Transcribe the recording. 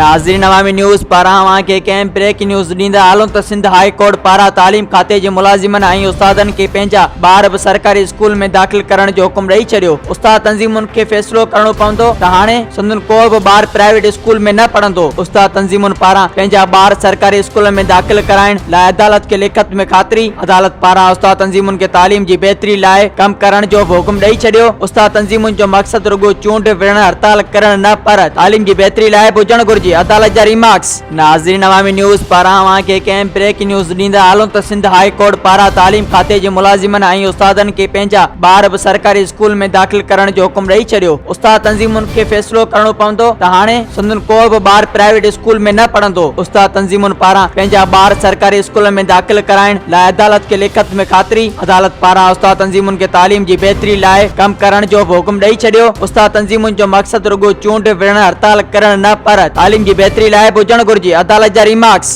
ناظرين عوامي نيوز پاران اوهان کي هڪ اهم بريڪنگ نيوز ڏيندا هلون ته سنڌ هاء ڪورٽ پاران تعليم کاتي جي ملازمن ۽ استادن کي پنهنجا ٻار به سرڪاري اسڪول ۾ داخل ڪرڻ جو حڪم ڏئي ڇڏيو استاد تنظيمن کي فيصلو ڪرڻو پوندو ته هاڻي سندن ڪو به ٻار پرائيويٽ اسڪول ۾ نه پڙهندو استاد تنظيمن پاران پنهنجا ٻار سرڪاري اسڪولن ۾ داخل ڪرائڻ لاء عدالت کي لکت ۾ خاطري عدالت پاران استاد تنظيمن کي تعليم جي بهتري لاء ڪم ڪرڻ جو به حڪم ڏئي ڇڏيو. استاد تنظيمن جو مقصد رڳو چونڊ وڙهڻ هڙتال ڪرڻ نه پر تعليم جي بهتري لاء به هجڻ گهرجي، عدالت جا ريمارڪس. ناظرين عوامي نيوز پاران اوهان کي هڪ اهم بريڪنگ نيوز ڏيندا هلون ته سنڌ هاء ڪورٽ پاران تعليم کاتي جي ملازمن ۽ استادن کي پنهنجا ٻار به سرڪاري اسڪول ۾ داخل ڪرڻ جو حڪم ڏئي ڇڏيو. استاد تنظيمن کي فيصلو ڪرڻو پوندو ته هاڻي سندن ڪو به ٻار پرائيويٽ اسڪول ۾ نه پڙهندو. استاد تنظيمن پاران پنهنجا ٻار سرڪاري اسڪولن ۾ داخل ڪرائڻ لاء عدالت کي لکت ۾ خاطري. عدالت پاران استاد تنظيمن کي تعليم جي بهتري لاء ڪم ڪرڻ جو به حڪم ڏئي ڇڏيو. استاد تنظيمن جو مقصد رڳو چونڊ وڙهڻ هڙتال ڪرڻ نه پر تعليم جي بهتري لاء به هجڻ گهرجي، عدالت جا ريمارڪس.